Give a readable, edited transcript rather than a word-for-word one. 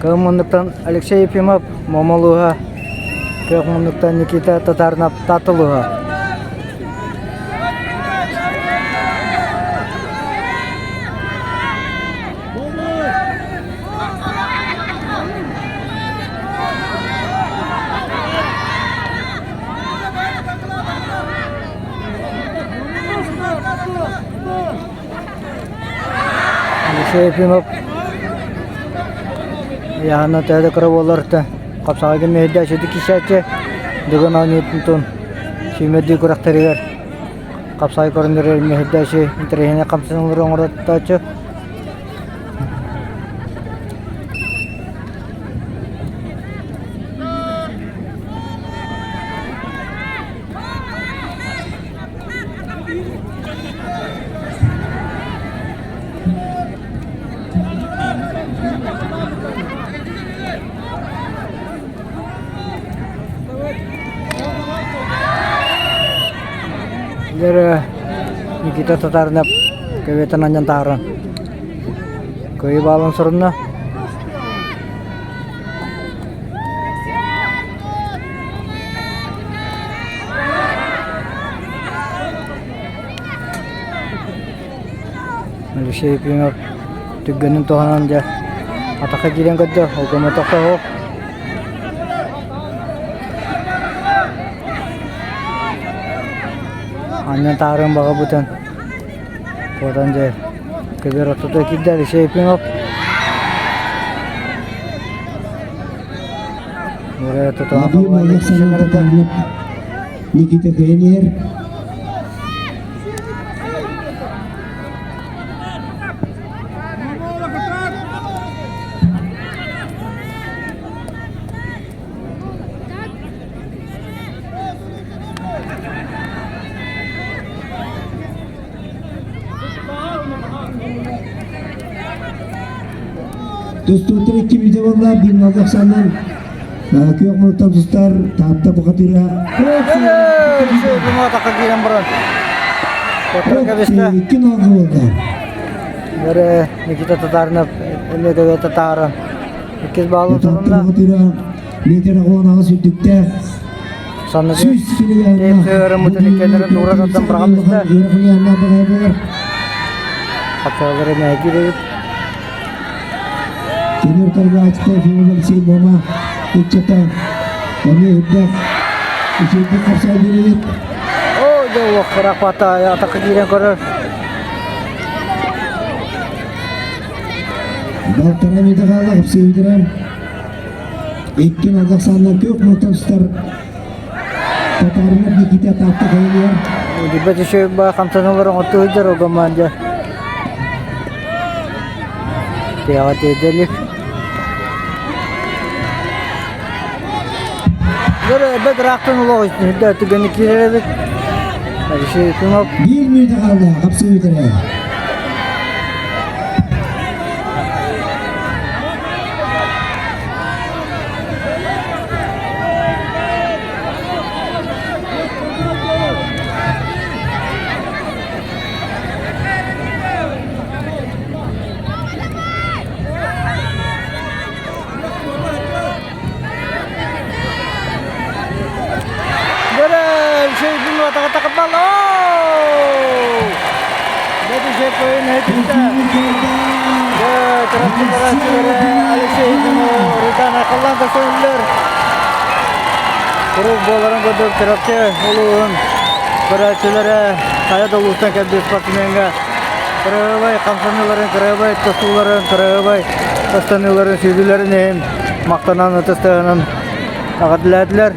Кыһыл муннуктан Алексей Ефимов, Муома улууһа, Күөх муннуктан Никита Татаринов, Таатта улууһа. Алексей Ефимов Яһана төһө да кыра буоллар хапсаҕайга мэһэйдээ сүдү киирсээччи Дыгын оонньуутун сүүмэрдии күрэхтэригэр хапсаҕай көрүҥнэригэр мэһэйдээччи интэриэһинэй хамсаныылары оҥоротооччу. Дьэ Никита Татаринов көбүөтэн анньан таһааран кыайыы баалын сурунна. Алексей Ефимов түргэнин туһанан дьэ атахха киирэн көрдө, ол көмөтөххө суох. Анньан таһаарыан баҕарбытын куотан дьэ көбүөр ортото киирдэ Алексей Ефимов. Никита Кенер. Тустууттар икки мүнүүтэ буолла, биир малга ахсаанынан күөх муруттан тустар Таатта бухатыыра. Атака киирэн баран. Кэбистэ. Икки налга буолла. Бары Никита Татаринов эмиэ татааран. Иккис баалын Таатта сорунна. бухатыыра метр 18 үрдүктээх. Санныгы Сүүс Тейп мутун иккеннерин тура тардан быраҕан бистэ. Хапсалары мэһэйдиир эбит. Тимир Тарбаачта Ефимов Алексей Мома ыччата эмиэ үрдэх үчүгэйдик хапсаа биэрбит. О, дьэ олох бырахпата, атахха киирэн көрөр. Балтара мүтэ хаалла хапсыйдыран. Икки Казахстаннан күөх мутастар Татаринов Никита Таатта кайылыар. Дибет еще ба хамсаналар оҥорту сылдьар ол команда. Тиэҕэ тиэрдэлик. Дөрө эбэт ыраахтан олох үрдэ түгэни киирэр эбит. Алексей Ефимов. Биир мүнүүтэ хаалла хапсыйдыра. Куруук буоларын курдук Чурапчы улууһун көрөөччүлэрэ хайа да улуустан кэлбит спортсмеҥҥа кырыһыбай хамсаныыларын, кырыһыбай тустууларын, кырыһыбай ыстаныыларын, сүүрүүлэрин иһин махтанан ытыстыһынан эҕэрдэлээтилэр.